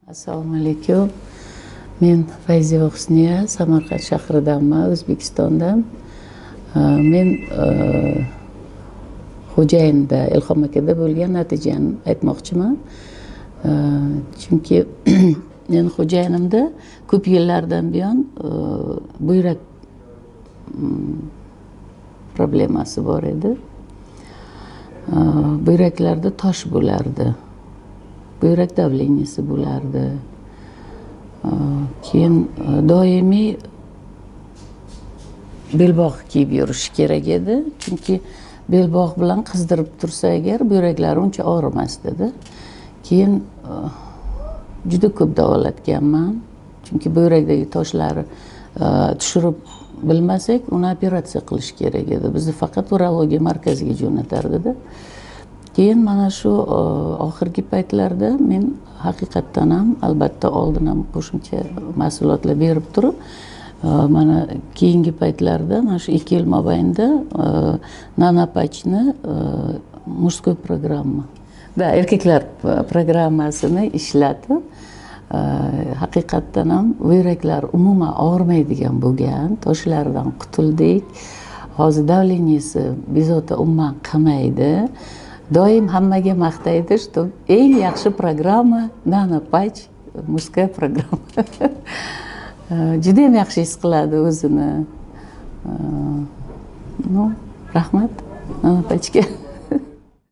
Assalomu alaykum. Men Fayzieva Husniya, Samarqand shahridanman, O'zbekistondan. Men xo'jayinda, Ilhom akada bo'lgan natijani aytmoqchiman. Chunki meni xo'jayinimda ko'p yillardan buyon buyrak problemasi bor edi. Buyraklarda tosh bo'lardi. Buyrak давление si bo'lardi. Keyin doimiy belbog' kiyib yurishi kerak edi. Chunki belbog' bilan qizdirib tursa agar, buyraklari uncha og'rimasdi. Keyin juda ko'p davolatganman. Chunki buyrakdagi toshlarni tushirib bilmasak, uni operatsiya qilish kerak edi. Bizni faqat urologiya markaziga jo'natardida. Keyin mana shu oxirgi paytlarda men haqiqatdan ham, albatta, oldin ham qo'shimcha mahsulotlar berib turib, mana keyingi paytlarda, mana shu 2 yil mobaynida Nanopatchni мужской программа, да, erkaklar programmasini ishlatib, haqiqatdan ham buyraklar umuman og'rimaydigan bo'lgan, toshlardan qutuldik. Hozir давление si bezovta umuman qilmaydi. Doim hammaga maqtaydi, что eng yaxshi programma Nanopatch мужская программа. Judayam yaxshi his qiladi o'zini. Ну, rahmat Nanopatchga.